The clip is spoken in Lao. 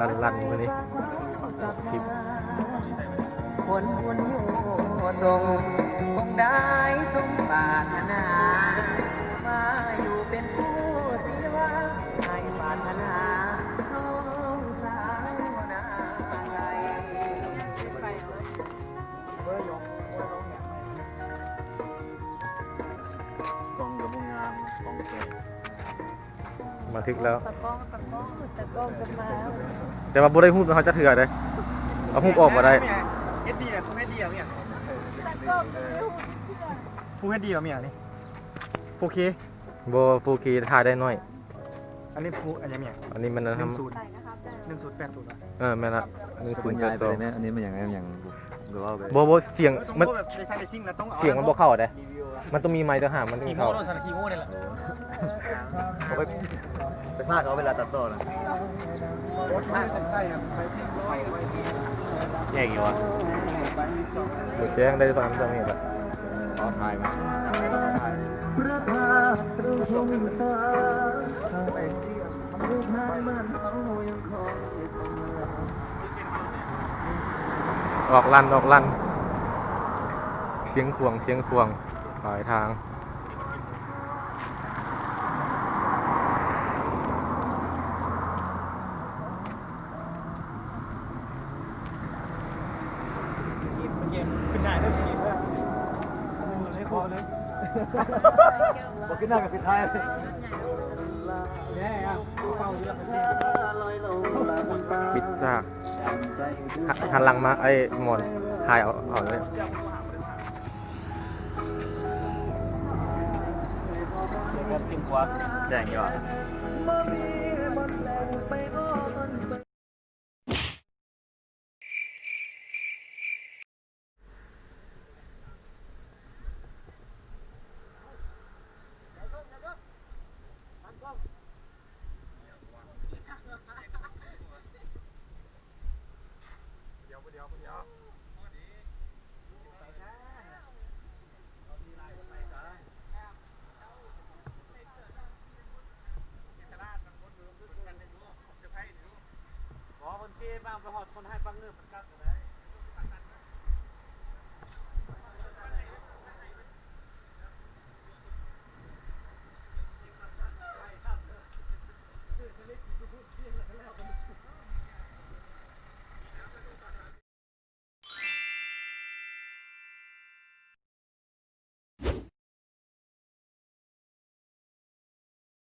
ລັນໆ ມື້ນີ້ ຫົກສິບ ຜົນບຸນຢູ່ສົງ ຄົງໄດ້ສົມປາດຖະໜາ ມາຢູ່ເປັນຄູ່ຊີວາ ໃຫ້ປາດຖະໜາ ນ້ອງສາວໜ້າໃສ. ກ້ອງກໍບໍ່ງາມ ກ້ອງແຕກ. ມາຖືກແລ້ວ ຕາກ້ອງ ຕາກ້ອງ ຕາກ້ອງກໍມາ ແຕ່ວ່າບໍ່ໄດ້ຮູບນຳເຮົາຈັກເທື່ອເດ້ ເອົາຮູບອອກບໍ່ໄດ້. ເຮັດດີແຫຼະ ຜູ້ເຮັດດີເອົາຫຍັງ ຕາກ້ອງກໍໄດ້ຮູບ ຜູ້ເຮັດດີເອົາຫຍັງນີ້ ໂອເຄ ບໍ່ ໂອເຄ ຖ່າຍໄດ້ໜ້ອຍ. ອັນນີ້ຜູ້ ອັນຫຍັງ ອັນນີ້ມັນ ໜຶ່ງສູນ ໜຶ່ງສູນແປດສູນ ເອີ ແມ່ນລະ ໜຶ່ງສູນແປດສອງ. ອັນນີ້ມັນຫຍັງ ຫຍັງ ບໍ່ເວົ້າໄປ ບໍ່ ບໍ່ ສຽງມັນ ສຽງມັນບໍ່ເຂົ້າເດ້ ມັນຕ້ອງມີໄມຕ່າງຫາກ ມັນຈຶ່ງເຂົ້າ. ໂອ້ ໄປ ໄປພາກເອົາເວລາຕັດຕໍ່ນະ ແຈ້ງຢູ່ຫວາ ບໍ່ແຈ້ງ ໄດ້ຕາມ ຕາມນີ້ແຫຼະ ຂໍຖ່າຍມາ ອອກລັນ ອອກລັນ ຊຽງຂວາງ ຊຽງຂວາງ ປາຍທາງ. ຂຶ້ນໜ້າເດີ ຂຶ້ນໜ້າເດີ ບໍ່ຂຶ້ນໜ້າກໍຂຶ້ນທ້າຍ. ປິດສາກ ຫັນຫຼັງມາ ໄອ້ໝອນ ຖ່າຍເອົາ ເອົາເລີຍ. ແຈ້ງຢູ່ຫວາ. ບໍ່ ເພິ່ນເຈບາງໄປຮອດຄົນໃຫ້ປັກເງິບມັນກັບກໍໄດ້.